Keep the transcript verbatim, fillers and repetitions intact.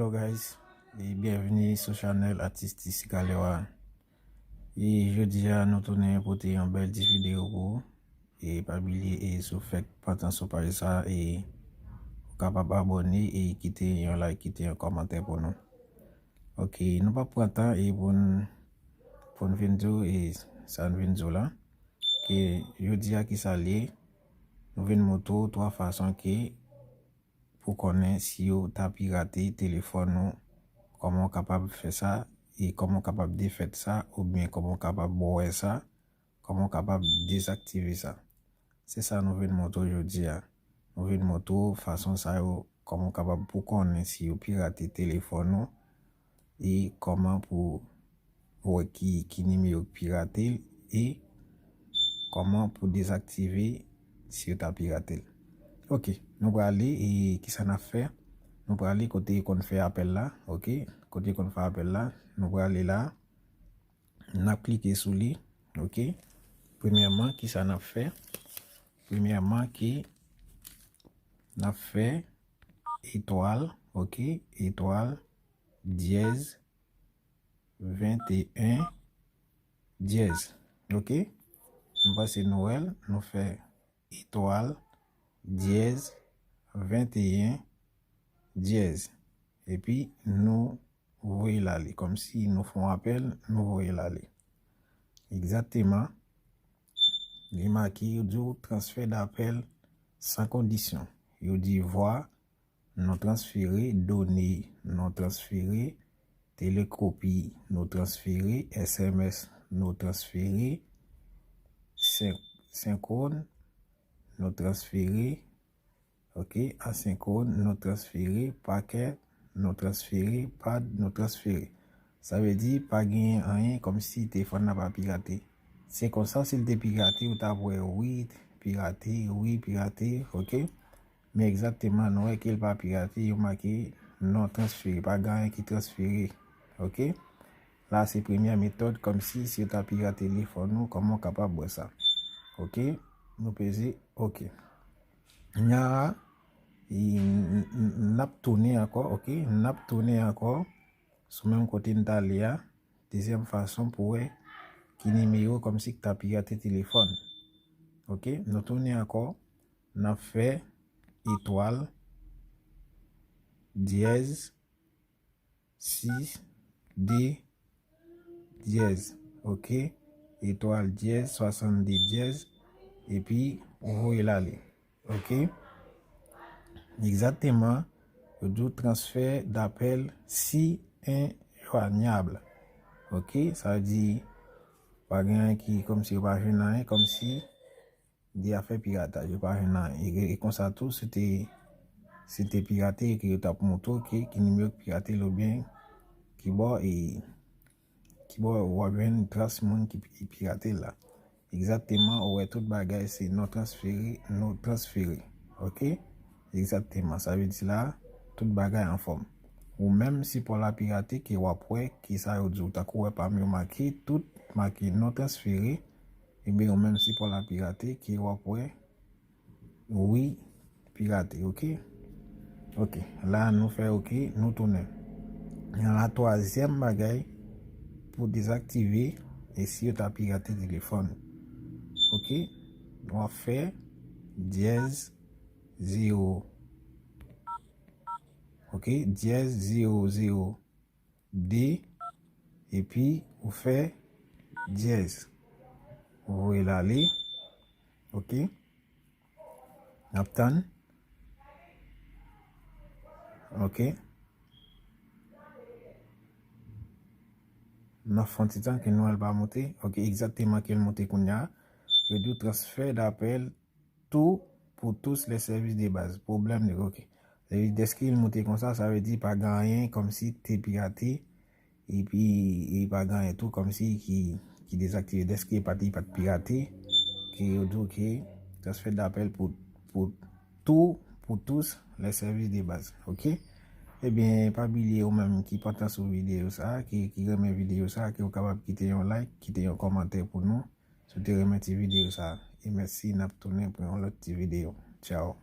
Hello guys, e byenvini sou chanèl Atis T C Kalewa. E jodi a nou tounen pote yon bèl ti videyo pou ou. E pa bliye, e si w fèk pantan sou paj sa, e ou kapab abòne e kite yon like, kite yon kòmantè pou nou. Ok, nou p ap pran tan e pou n pou n vin di w e sa n vin di w la. Ke jodi a ki sa l ye, nou vin montre w twa fason ke pou konnen si yo ta pirate telefòn ou, kòman w kapab fè sa, e kòman w kapab defèt sa, oubyen kòman w kapab wè sa, kòman w kapab dezaktive sa. Se sa nou vin montre w jodi a. Nou vin montre w fason sa yo, kòman w kapab pou konnen si yo pirate telefòn ou, e kòman pou wè ki, ki nimewo ki pirate l, e kòman pou dezaktive si yo ta pirate l. Ok, nou prale, e kisa n ap fè? Nou prale kote yo konn fè apèl la, ok? Kote yo konn fè apèl la, nou prale la. N ap klike sou li, ok? Premyèman, kisa n ap fè? Premyèman, ki n ap fè etwal, ok? Etwal, dyèz, venteyen, dyèz, ok? M panse nou wè l, nou fè etwal, dyèz, venteyen, dyèz. Epi nou voye l ale. Kòmsi nou fè yon apèl, nou voye l ale. Egzakteman. Li make, yo di w transfè dapèl san kondisyon. Yo di vwa, non transfere, done, non transfere, telekopi, non transfere, S M S, non transfere, sen-, senkwòn, non transfere, ok, asenkwòn, non transfere, pakèt, non transfere, pad, non transfere. Sa vle di, pa genyen anyen kòmsi telefòn nan pa pirate. Se konsa, si l te pirate, ou t ap wè wi, pirate, wi, pirate, ok? Men egzakteman, nou wè ke l pa pirate, yo make non transfere, pa gen anyen ki transfere, ok? La, se premyè metòd, kòmsi, si yo ta pirate telefòn ou, kòman w kapab wè sa? Ok? Nou peze ok. Nya, n, n, n, n ap tounen ankò, ok? N ap tounen ankò sou menm kote n t ale a. Dezyèm fason pou wè ki nimewo kòmsi ki ta pirate telefòn. Ok? Nou tounen ankò, n ap fè etwal, dyèz, sis, de, dyèz. Ok? Etwal, dyèz, swasann de, dyèz. Epi, ou voye l ale. Ok? Egzakteman, yo di w transfè dapèl si enjwanyab. Ok? Sa vle di, pa gen anyen ki, kòmsi yo pa jwenn anyen, kòmsi de afè pirataj, yo pa jwenn anyen. E, e konsa tou, si te, si te pirate, ke yo t ap montre w ke ki nimewo ki pirate l oubyen ki bò, e ki bò w ap jwenn tras moun ki pi-, pirate l la. Egzakteman, ou wè tout bagay se non transfere, non transfere. Ok? Egzakteman, sa vle di la, tout bagay anfòm. Ou menm, si pa w la pirate, ke w ap wè, ki sa yo di w, tankou w wè pa m yo make, tout make non transfere, ebyen, ou menm, si pa w la pirate, ke w ap wè, wi, pirate, ok? Ok, la nou fè ok, nou tounen. Nan la twazyèm bagay pou dezaktive, e si yo ta pirate telefòn. Ok? W ap fè dyèz zewo. Ok? Dyèz zewo zewo de, epi ou fè dyèz. Ou voye l ale. Ok? N ap tann. Ok. N ap fè yon ti tan ke nou wè l pa monte. Ok, egzakteman ke l monte kounye a. Yo di w transfè dapèl tou pou tous les services de base. Pwoblèm de, ok. Sa vle di, dèske l monte konsa, sa vle di pa gen anyen kòmsi te pirate. Epi, e pa gen anyen tou kòmsi ki, ki dezaktive. Dèske pa t, pa t pirate, ke yo di w ke transfè dapèl pou, pou tou, pou tous les services de base. Ok? Ebyen, pa bliye ou menm ki pantan sou videyo sa, ki, ki renmen videyo sa, ke w kapab kite yon like, kite yon kòmantè pou nou. Si w te renmen ti videyo sa. E mèsi, n ap tounen pou yon lòt ti videyo. Tchao.